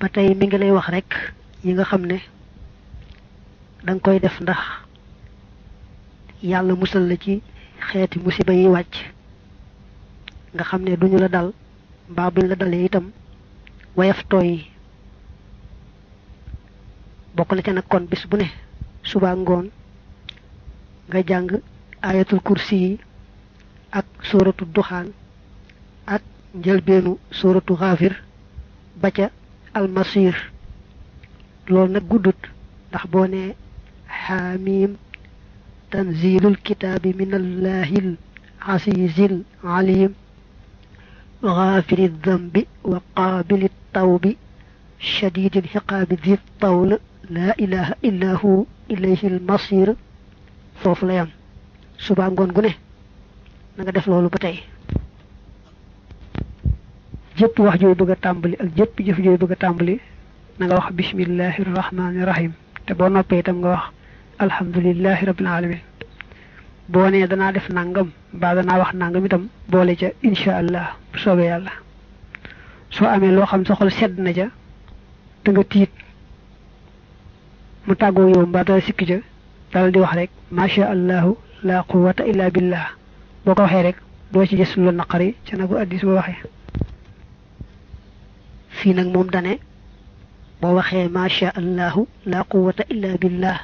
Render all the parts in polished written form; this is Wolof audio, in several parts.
ba tey mi ngi lay wax rek yi nga xam ne danga koy def ndax yàlla musal la ci xeeti musiba yi wàcc nga xam ne duñu la dal mbaa buñ la dalee itam wayaf tooy bokk na ca nag kon bis bu ne suba ngoon nga jàng ayatul kursi yi ak suratu duxaan ak njëlbeenu suratu xaafir ba ca almasir loolu nag guddut ndax boo ne xaamim tanzilul kitaabi min allahil azizil alim xaafiri dambi wa qaabili tawbi shadidil xiqaabi di tawl laa ilaha illa hu ilayhi almasir foofu la yam suba ngoon gu ne na nga def loolu ba tey jëpp wax jooy bëgg a tàmbali ak jëpp jëf jooy bëgg a tàmbali na nga wax bismillahi rahmaani rahim te boo noppee itam nga wax alhamdulillahi rabbil alamin boo nee danaa def nangam mbaa danaa wax nangam itam boole ca insha allah bu soobee yàlla soo amee loo xam sa xol sedd na ca te nga tiit mu tàggoo yow mbaa dara sikki ca dal di wax rek masha allahu la quwwata illa billah boo ko waxee rek doo ci gis lu naqari ca nagu addis boo waxee fii nag moom dane boo waxee masha allahu la quwwata illa billah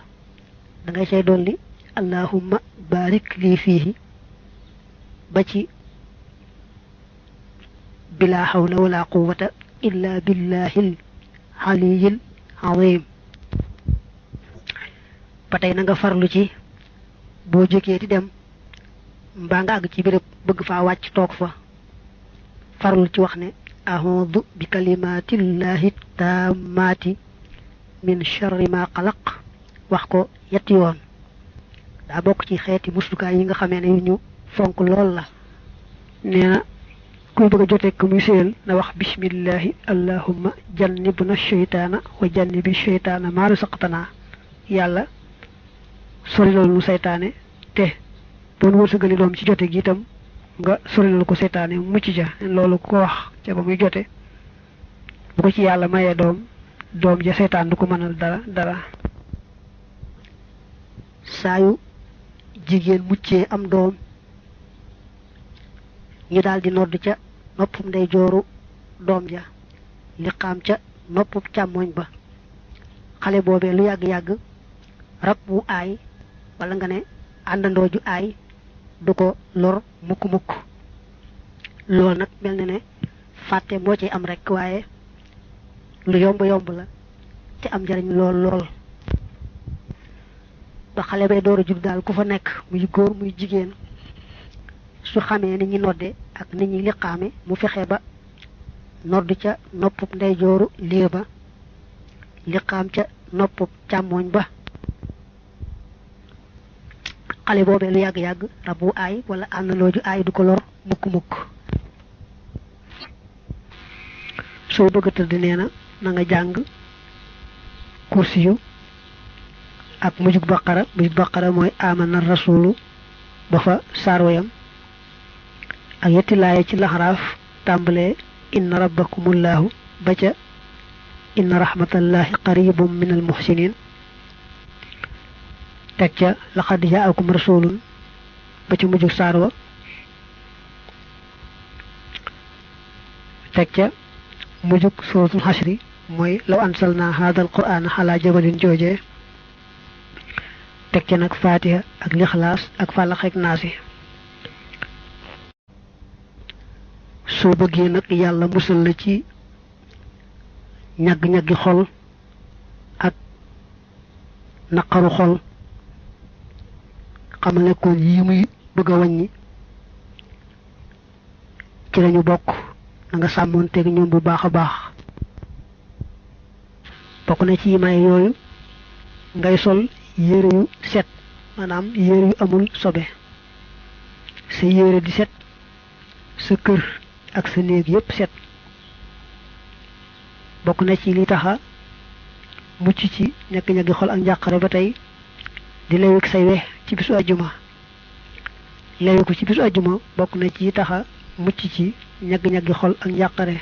da ngay cay dolli allahumma barik lii fiihi ba ci bila hawla wala quwwata illa billahil aliyil azim ba tey na nga farlu ci boo jógee di dem mbaa nga àgg ci béréb bëgg faa wàcc toog fa farlu ci wax ne a'udhu bi kalimatillahi tammati min sharri ma xalaq wax ko yetti yoon daa bokk ci xeeti muslukaay yi nga xamee ne yu ñu fonk lool la nee na kuy bëgg a jotee ko muy séyal na wax bismillahi allahumma jannibna sheytaana wa jannibi sheytaana maa razaqtanaa yàlla sori loolu seytaane te doon wërsëgali doom ci jote gi itam nga sori loolu ko seytaane mucc ja loolu ko wax ca ba muy jote bu ko ci yàlla mayee doom ja seytaan du ko mënal dara saayu jigéen muccee am doom ñu daldi nodd ca noppum ndey jooru doom ja liqaam ca noppum càmmoñ ba xale boobee lu yàgg-yàgg rab wu aay wala nga ne àndandoo ju aay du ko lor mukk loolu nag mel na ne fàtte moo ci am rek waaye lu yomb la te am njariñ lool ba xale bay door a jub daal ku fa nekk muy góor muy jigéen su xamee ni ñi nodde ak ni ñi liqaame mu fexe ba nodd ca noppub ndeyjooru liir ba liqaam ca noppub càmmooñ ba xale boobee lu yàgg-yàgg rabu aay wala àndalooju aay du ko lor mukk soo bëgg a tëdd nee na nga jàng kursi yu ak mujjug baqara mooy amana rasulu ba fa saarwayam ak yetti laaye ci laxaraaf tàmbalee inna rabbakumullahu ba ca inna rahmatallahi qaribum minal muhsinin teg ca laqad jaakum rasulun ba ca mujjug saarwa teg ca mujjug suratul xasri mooy law ansalna hadal qur'ana ala jabalin joojee teg ca nag fatiha ak lixlaas ak fàllax ak naasi soo bëggee nag yàlla musal la ci ñagg-ñaggi xol ak naqaru xol xamal ne kon yi muy bëgg a wàññi ci lañu bokk na nga sàmmoonteeg ñoom bu baax a baax bokk na ci may yooyu ngay sol yére yu set maanaam yére yu amul sobe sa yére di set sa kër ak sa néeg yépp set bokk na ci li taxa mucc ci ñagg-ñaggi xol ak njàqare ba tey di lewik say we ci bisu àjjuma lewiku ci bisu àjjuma bokk na ci taxa mucc ci ñagg-ñaggi xol ak njàqare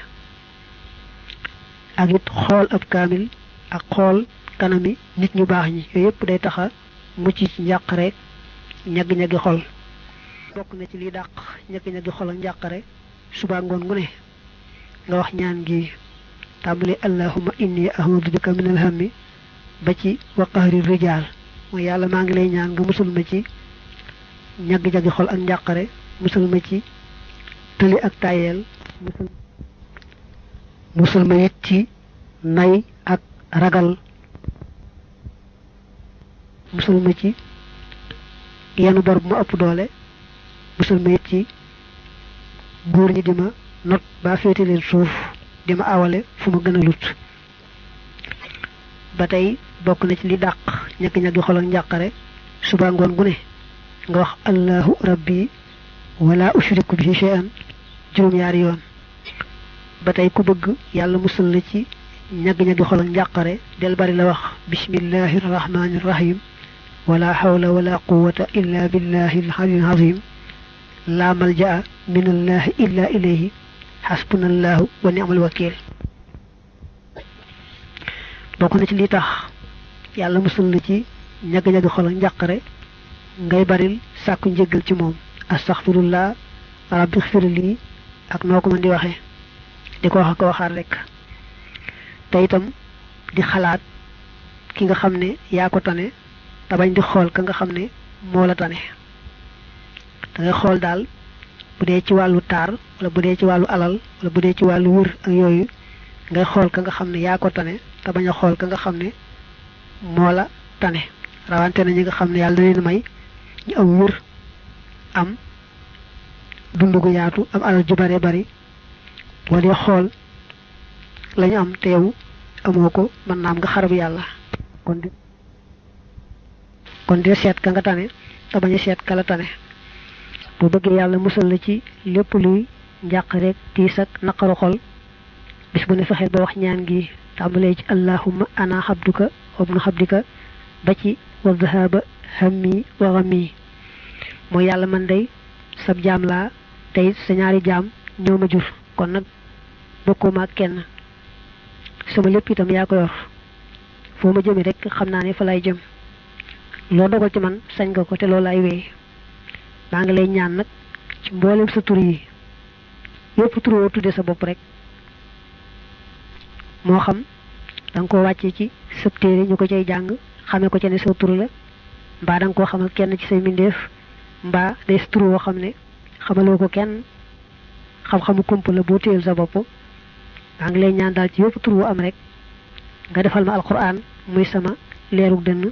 ak it xool ab kaamil ak xool kanami nit ñu baax ñi yooyu yëpp day taxa mucc ci njàqare ñaggi-ñaggi xol bokk na ci liy dàq ñaggi-ñaggi xol ak njàqare suba ngoon gu ne nga wax ñaan gi tàmbali allahumma inni a'udhu bika minal hammi ba ci wa qahri rijaal mooy yàlla maa ngi lay ñaan nga musul ma ci ñaggi-ñaggi xol ak njàqare musul ma ci tëli ak tayeel musul ma it ci nay ak ragal musul ma ci yenn bor bu ma ëpp doole musul ma it ci góor ñi di ma not ba féete leen suuf di ma awale fu ma gën a lut ba tey bokk na ci li dàq ñaggi-ñaggi xol ak njàqare suba ngoon gu ne nga wax allahu rabbi wala ushriku bihi shay'an juróom-ñaari yoon ba tey ku bëgg yàlla musal la ci ñaggi-ñaggi xol ak njàqare del bari la wax bismillahi rahmani rahim wala hawla wala quwwata illa billahi al-aliyyil azim la malja'a min allahi illa ilayhi hasbunallahu wa ni'mal wakil bokk na ci li tax yàlla musal la ci ñaggi-ñaggi xol ak njàqare ngay baril sàkku njéggal ci moom astaghfirullah rabbi ighfirli ak noo ko mën di waxee di ko wax ko waxaat rek te itam di xalaat ki nga xam ne yaa ko tane te bañ di xool ka nga xam ne moo la tane da ngay xool daal bu dee ci wàllu taar wala bu dee ci wàllu alal wala bu dee ci wàllu wér ak yooyu ngay xool ka nga xam ne yaa ko tane te bañ a xool ka nga xam ne moo la tane rawante na ñi nga xam ne yàlla da leen may ñu am wér am dund gu yaatu am alal ju bare bari boo dee xool lañu am teewu amoo ko mën naam nga xarab yàlla kon di seet ka nga tane te bañ a seet ka la tane bu bëggee yàlla musal la ci lépp luy njàq rek tiis ak naqaru xol bis bu ne fexeel ba wax ñaan gi tàmbalee ci allahumma ana xabduka wabnu xabdika ba ci wa dhahaba hammi wa ghammi mooy yàlla man day sab jaam laa tey sa ñaari jaam ñoo ma jur kon nag bokkuma ak kenn sama lépp itam yaa ko yor foo ma jëmi rek xam naa ne fa lay jëm loo dogal ci man sañ nga ko te loolu lay wéy maa ngi lay ñaan nag ci mboolem sa tur yi yépp tur woo tudde sa bopp rek moo xam da nga ko wàccee ci sëb téere ñu ko cay jàng xamee ko ca ne sa tur la mbaa da nga koo xamal kenn ci say mbindeef mbaa day sa tur woo xam ne xamaloo ko kenn xam-xamu kump la boo téyel sa bopp maa ngi lay ñaan daal ci yépp tur wu am rek nga defal ma alquran muy sama leerug dënn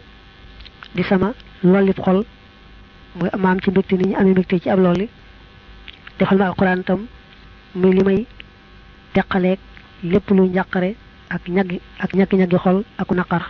di sama lollib xol muy maam ci mbégte ni ñu amee mbégte ci ab lolli defal ma alquran tam muy li may teqaleeg lépp luy njàqare ak ñaggi-ñaggi xol ak naqar